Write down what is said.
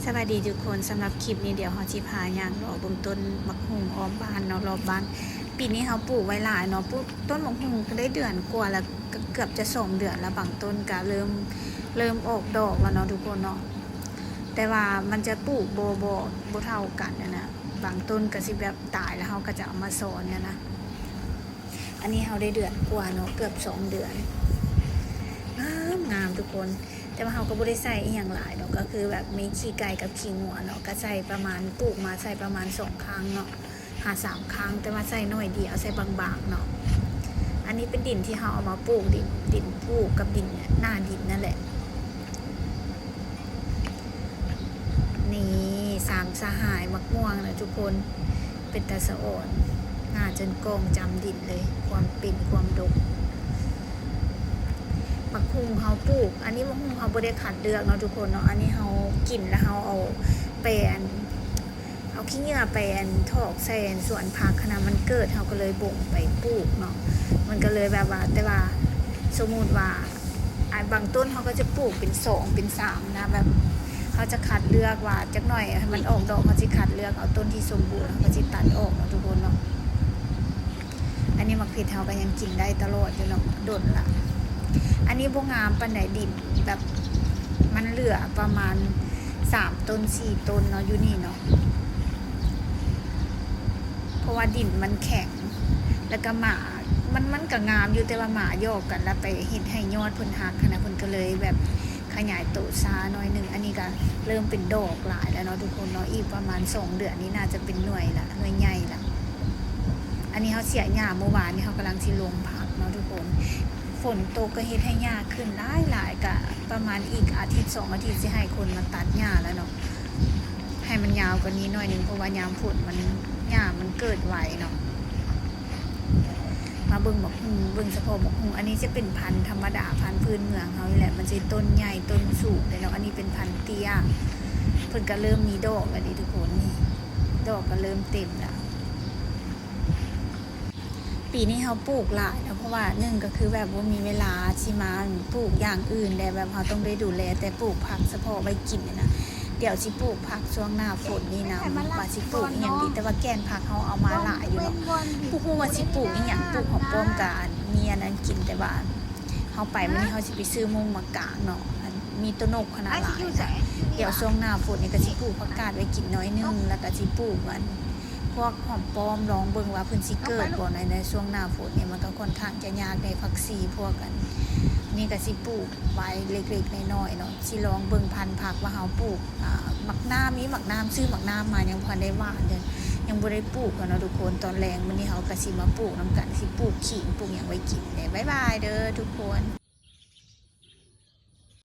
ສະບາຍດີທຸກຄົນ, ສຳລັບຄລິບນີ້ ດຽວເຮົາຊິພາຍ່າງເລາະເບິ່ງຕົ້ນບັກຫຸ່ງອ້ອມບ້ານເນາະ, ລອບບ້ານ. ປີນີ້ເຮົາປູກໄວ້ຫຼາຍເນາະ, ປູກຕົ້ນບັກຫຸ່ງກໍໄດ້ເດືອນກວ່າລະ, ເກືອບຈະສອງເດືອນລະ, ບາງຕົ້ນກໍເລີ່ມ, ເລີ່ມອອກດອກລະເນາະທຸກຄົນເນາະ. ແຕ່ວ່າມັນຈະປູກບໍ່, ບໍ່, ບໍ່ເທົ່າກັນຫັ້ນນະ, ບາງຕົ້ນກໍຊິແບບຕາຍລະ ເຮົາກໍຈະເອົາມາສອນຫັ້ນນະ. ອັນນີ້ເຮົາໄດ້ເດືອນກວ່າເນາະ, ເກືອບສອງເດືອນ. ງາມ, ງາມທຸກຄົນ, ແຕ່ວ່າເຮົາກໍບໍ່ໄດ້ໃສ່ອີ່ຫຍັງຫຼາຍດອກ, ກໍຄືແບບມີຂີ້ໄກ່ກັບຂີ້ງົວເນາະ, ກໍໃສ່ປະມານ, ປູກມາໃສ່ປະມານສອງຄັ້ງເນາະ ຫາສາມຄັ້ງ, ແຕ່ວ່າໃສ່ໜ້ອຍດຽວ, ໃສ່ບາງໆເນາະ. ອັນນີ້ເປັນດິນທີ່ເຮົາເອົາມາປູກ, ດິນ, ດິນປູກກັບດິນ, ໜ້າດິນນັ້ນແຫຼະ. ນີ້ ສາມສະຫາຍໝາກມ່ວງນະທຸກຄົນ, ເປັນຕາສະອອນ, ໜ້າຈົນກ້ອງຈຳດິນເລີຍ, ຄວາມເປັນຄວາມດົກ. ໝາກຫຸ່ງເຮົາປູກ, ອັນນີ້ໝາກຫຸ່ງເຮົາບໍ່ໄດ້ຄັດເລືອກເນາະທຸກຄົນເນາະ, ອັນນີ້ເຮົາກິນແລ້ວເຮົາເອົາໄປ ອັນ ເອົາຂີ້ເຫຍື້ອໄປ ອັນ ຖອກໃສ່ ອັນ ສວນຜັກຫັ້ນນະ, ມັນເກີດ ເຮົາກໍເລີຍບົ່ງໄປປູກເນາະ. ມັນກໍເລີຍແບບວ່າ, ແຕ່ວ່າສົມມຸດວ່າ ອາ ບາງຕົ້ນເຮົາກໍຈະປູກເປັນສອງເປັນສາມນະ, ແບບເຮົາຈະຄັດເລືອກວ່າ ຈັກໜ້ອຍໃຫ້ມັນອອກດອກ ເຮົາຊິຄັດເລືອກເອົາຕົ້ນທີ່ສົມບູນ ເຮົາກໍຊິຕັດອອກເນາະທຸກຄົນເນາະ. ອັນນີ້ໝາກເຜັດເຮົາກໍຍັງກິນໄດ້ຕະຫຼອດຢູ່ເນາະ, ດົນລະ. ອັນນີ້ບໍ່ງາມປານໃດ, ດິນແບບມັນເຫຼືອປະມານສາມຕົ້ນ ສີ່ຕົ້ນເນາະ ຢູ່ນີ້ເນາະ, ເພາະວ່າດິນມັນແຂງ ແລ້ວກໍໝາ ມັນ, ມັນກໍງາມຢູ່, ແຕ່ວ່າໝາຢອກກັນ ແລ້ວໄປເຮັດໃຫ້ຍອດເພິ່ນຫັກຫັ້ນນະ, ເພິ່ນກໍເລີຍແບບຂະຫຍາຍໂຕຊ້າໜ້ອຍໜຶ່ງ. ອັນນີ້ກໍເລີ່ມເປັນດອກຫຼາຍແລ້ວເນາະທຸກຄົນເນາະ, ອີກປະມານສອງເດືອນນີ້ໜ້າຈະເປັນໜ່ວຍລະ, ໜ່ວຍໃຫຍ່ລະ. ອັນນີ້ເຮົາເສຍຫຍ້າ, ມື້ວານນີ້ເຮົາກຳລັງຊິລົງຜັກເນາະທຸກຄົນ. ຝົນຕົກກໍເຮັດໃຫ້ຫຍ້າຂຶ້ນຫຼາຍໆ, ກະປະມານອີກອາທິດສອງອາທິດ ຊິໃຫ້ຄົນມາຕັດຫຍ້າແລ້ວເນາະ, ໃຫ້ມັນຍາວກວ່ານີ້ໜ້ອຍໜຶ່ງ, ເພາະວ່າຍາມຝົນມັນ, ຫຍ້າມັນເກີດໄວເນາະ. ມາເບິ່ງໝາກຫຸ່ງ, ເບິ່ງສະເພາະໝາກຫຸ່ງ. ອັນນີ້ຈະເປັນພັນທຳມະດາ, ພັນພື້ນເມືອງເຮົານີ້ແຫຼະ, ມັນຊິຕົ້ນໃຫຍ່ ຕົ້ນສູງເດ້ເນາະ. ອັນນີ້ເປັນພັນເຕ້ຍ, ເພິ່ນກໍເລີ່ມມີດອກແລ້ວເດ້ທຸກຄົນ, ນີ້ ດອກກໍເລີ່ມເຕັມແລ້ວ. ປີນີ້ເຮົາປູກຫຼາຍເນາະ, ເພາະວ່າໜຶ່ງກໍຄືແບບບໍ່ມີເວລາຊິມາປູກຢ່າງອື່ນແດ່, ແບບເຮົາຕ້ອງໄດ້ດູແລແຕ່ປູກຜັກສະເພາະໄວ້ກິນນີ້ນະ. ດຽວຊິປູກຜັກຊ່ວງໜ້າຝົນນີ້ນຳ, ວ່າຊິປູກອີ່ຫຍັງດີ, ແຕ່ວ່າແກ່ນຜັກເຮົາເອົາມາຫຼາຍຢູ່ເນາະ, ບໍ່ຮູ້ວ່າຊິປູກອີ່ຫຍັງ. ປູກຫອມປ້ອມກະມີອັນນັ້ນກິນ, ແຕ່ວ່າເຮົາໄປມື້ນີ້ເຮົາຊິໄປຊື້ມຸ້ງມາກາງເນາະ, ອັນ ມີໂຕນົກຂະໜາດຫຼາຍນະ. ດຽວຊ່ວງໜ້າຝົນນີ້ກໍຊິປູກຜັກກາດໄວ້ກິນໜ້ອຍໜຶ່ງ, ແລ້ວກໍຊິປູກ ອັນ ພວກຫອມປ້ອມ, ລອງເບິ່ງວ່າເພິ່ນຊິເກີດບໍ່. ໃນ, ໃນຊ່ວງໜ້າຝົນນີ້ມັນກໍຄ່ອນຂ້າງຈະຍາກໃນຜັກຊີພວກ ອັນ ນີ້ກໍຊິປູກໄວ້ເລັກໆນ້ອຍໆເນາະ, ຊິລອງເບິ່ງພັນຜັກວ່າເຮົາປູກ ອາ ໝາກນ້ຳ, ມີໝາກນ້ຳ, ຊື້ໝາກນ້ຳມາ ຍັງບໍ່ທັນໄດ້ຫວ່ານເດີ້, ຍັງບໍ່ໄດ້ປູກເນາະທຸກຄົນ. ຕອນແລງມື້ນີ້ເຮົາກໍຊິມາປູກນຳກັນ, ຊິປູກຂີງ ປູກຫຍັງໄວ້ກິນເດ້. ບາຍບາຍເດີ້ທຸກຄົນ.